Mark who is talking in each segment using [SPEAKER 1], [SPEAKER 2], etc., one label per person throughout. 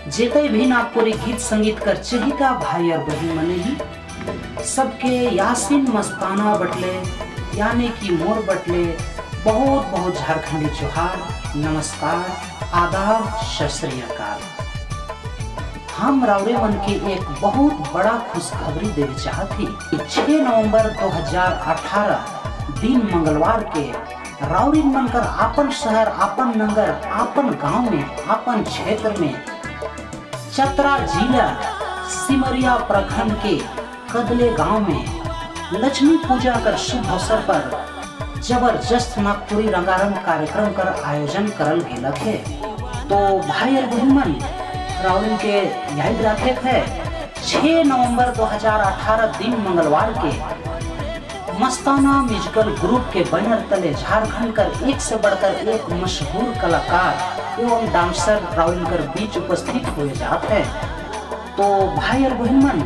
[SPEAKER 1] जेते भी नागपुरी गीत संगीत कर चहिता भाई और बहन मने ही सबके यासीन मस्ताना बटले यानी कि मोर बटले बहुत बहुत झारखंडी जोहार, नमस्कार, आदाब, सत श्री अकाल। हम रावरे मन के एक बहुत बड़ा खुशखबरी देवे चाहती। 6 नवंबर 2018 दिन मंगलवार के रावरी मन कर आपन शहर, आपन नगर, आपन गांव में, आपन क्षेत्र में चतरा जिला सिमरिया प्रखंड के कदले गांव में लक्ष्मी पूजा कर शुभ अवसर पर जबरदस्त नागपुरी रंगारंग कार्यक्रम कर आयोजन करल गेलक है। तो भाई और बहन मन रावरी के याद रखे है 6 नवंबर 2018 दिन मंगलवार के मस्ताना म्यूजिकल ग्रुप के बैनर तले झारखंड कर एक से बढ़कर एक मशहूर कलाकार एवं डांसर रावरी कर बीच उपस्थित हुए जाते हैं। तो भाई और बहन मन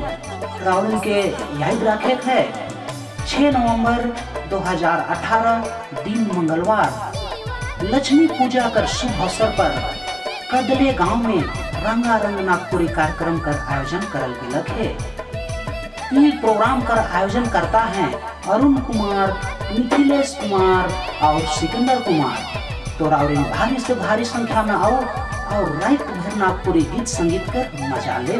[SPEAKER 1] रावरी के याद रखे है 6 नवंबर 2018 दिन मंगलवार लक्ष्मी पूजा कर शुभ अवसर पर कदले गांव में रंगारंग नागपुरी कार्यक्रम कर आयोजन करल गेलक है। ये प्रोग्राम कर आयोजन करता है अरुण कुमार, मिथिलेश कुमार और सिकंदर कुमार। तो रावरी भारी से भारी संख्या में आओ और रात भर नागपुरी गीत संगीत कर मजा ले।